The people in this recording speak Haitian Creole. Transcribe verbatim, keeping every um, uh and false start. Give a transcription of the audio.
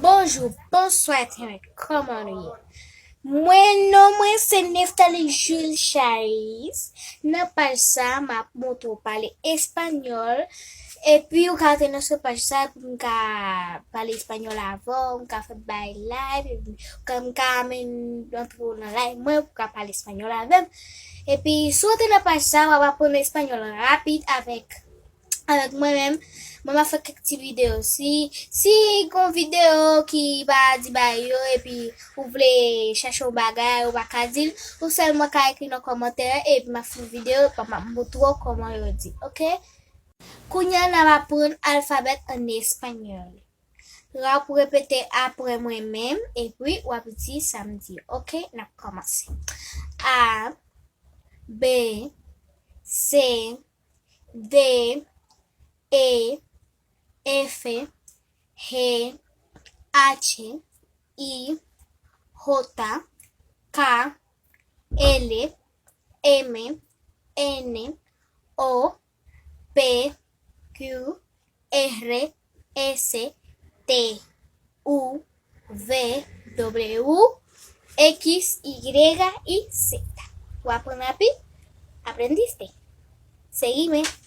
Bonjou, bonswa, kòman nou ye? Mwen, non mwen se Nephtalie Jules Chariz. Nan paj sa, m ap montre w pale espanyòl. Epi, ou ka antre nan sou paj sa pou m ka pale espanyòl avè w, m ka fè bay live, epi ou ka, m ka amenn antre w nan live mwen pou ka pale espanyòl avè m. Epi, si w antre nan paj sa, w ap aprann espanyòl rapid avèk avèk mwen menm. Mwen, m ap fè kèk ti videyo. Si, si gon videyo ki pa di bagay yo, epi ou vle chache yon bagay, ou pa ka di l, ou sèlman ka ekri nan kòmantè, epi m ap fè yon videyo, m ap montre w kòman yo di, oke? Kounye a, n ap aprann alfabè an espanyòl. W ap repete apre mwen menm, epi w ap di sa m di, oke? N ap kòmanse. A, B, C, D, E, F, G, H, I, J, K, L, M, N, O, P, Q, R, S, T, U, V, W, X, Y, Z. W ap aprann rapid? Aprendiste. Seguime.